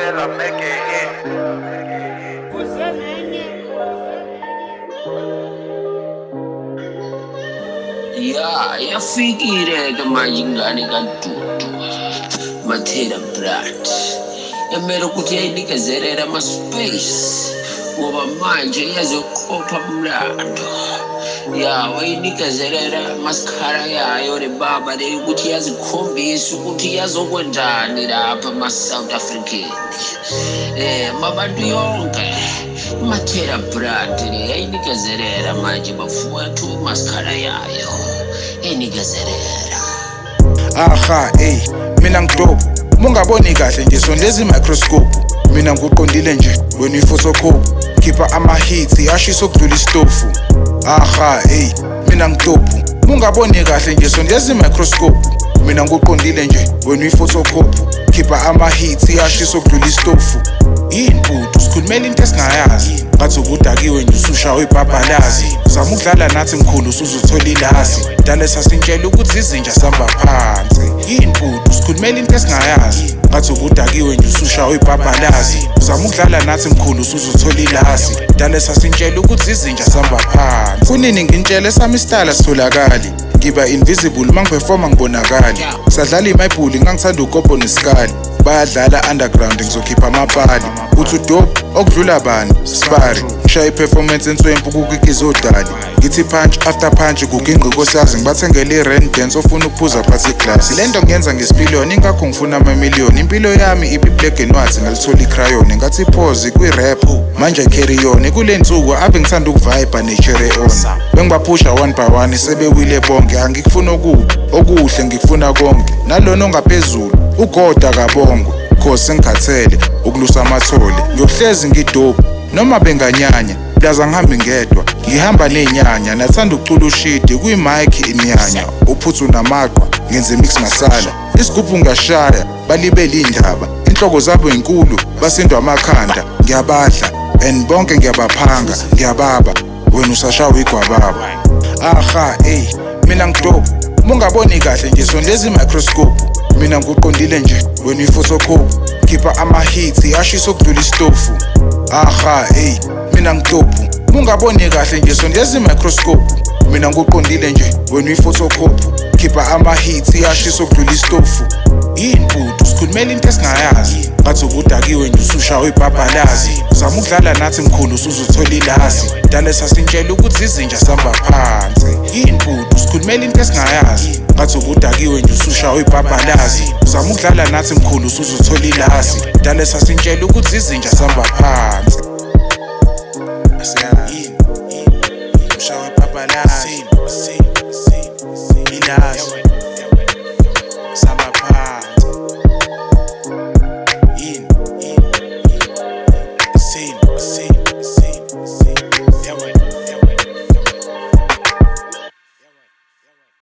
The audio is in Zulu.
Till I make it hit. Ya, yafikile-ke manje ingane kaDudu, Matheda Brand. Emele ukuthi yayinikezelela ama-space ngoba manje iyazoqopha umlando. Ya, wayinikezelela amasikhala yayo le baba le ukuthi iyazikhombisa ukuthi iyazokwenzani lapha ama-South African. Mabantu yonke Matheda Brand le yayinikezelela manje bafowethu masikhala yayo. Inikezelela. Aha, ey, mina ngidope. Mungaboni kahle nje sondeza i-microscope. Mina ngiqondile nje, wena uyi-photocopy. Khipha ama-hits, ashisa okudlula isitofu. Aha, ey, mina ngidope. Mungaboni kahle nje sondeza i-microscope. Mina ngiqondile nje, wena uyi-photocopy. Khipha ama-hits, ashisa okudlula isitofu. Yini bhuti, usikhulumela into esingayazi. Ngathi ubudakiwe nje usushawa ibhabhalazi. Zama ukudlala nathi mkhulu usuzothola ilazi. Dale sasintshela ukuthi izinja sihamba phansi. Yini bhuti, usikhulumela into esingayazi. Ngathi ubudakiwe nje usushawa ibhabhalazi. Zama ukudlala nathi mkhulu usuzothola ilazi. Dale sasintshela ukuthi izinja sihamba phansi. Kunini ngintshele sami isitayela sitholakali. Ngiba invisible mangiperforma ngibonakali. Sadlala imayibhuli ngangithanda ukopo nesikali. Bayadlala underground ngizokhipha amapali. Uthi dope okudlula bani? Sbari. Shaya i-performance enswempu kukikizodali. Ngithi punch after punch kuginqi kosiyazi ngibathengele i-rain dance ofuna ukuphuza phathi glass. Lento ngiyenza ngesipiliyoni ingakho ngifuna amamiliyoni. Impilo yami ibi black and white ngalithola i-crayon. Ngathi pause kwi-rap manje carry on. Kule nsuku ave ngithanda ukuvibe ne-cherry on. Bengibaphusha one by one sebewile bonke. Angikufuni okubi okuhle ngikufuna konke. Nalona ongaphezulu ugoda kabongwe. Cause sengikhathele ukulusa amathole. Ngiyohlezi ngidope noma benganyanya. Plaza ngihambi ngedwa ngihamba nenyanya nathanda ukucula ushidi kwi-mic imyanya uphuthu namaqwa ngenze mix masala isigubhu ngiyashaya balibele indaba inhloko zabo inkulu basindwa amakhanda ngiyabadla and bonke ngiyabaphanga ngiyababa wena usashawa igwababa. Aha, ey, mina ngidope. Mungaboni kahle nje sondeza i-microscope. Mina ngiqondile nje, wena uyi-photocopy. Khipha ama-hits, ashisa okudlula isitofu. Aha, ey, mina ngidope. Mungaboni kahle nje sondeza i-microscope. Mina ngiqondile nje, wena uyi-photocopy. Khipha ama-hits, ashisa okudlula isitofu. Yini bhuti, usikhulumela into esingayazi. Ngathi ubudakiwe nje usushawa ibhabhalazi. Zama ukudlala nathi mkhulu usuzothola ilazi. Dale sasintshela ukuthi izinja sihamba phansi. Yini bhuti, usikhulumela into esingayazi. Ngathi ubudakiwe nje usushawa ibhabhalazi. Zama ukudlala nathi mkhulu usuzothola ilazi. Dale sasintshela ukuthi izinja sihamba phansi. Asiyazi. Ushawa ibhabhalazi. Ilazi.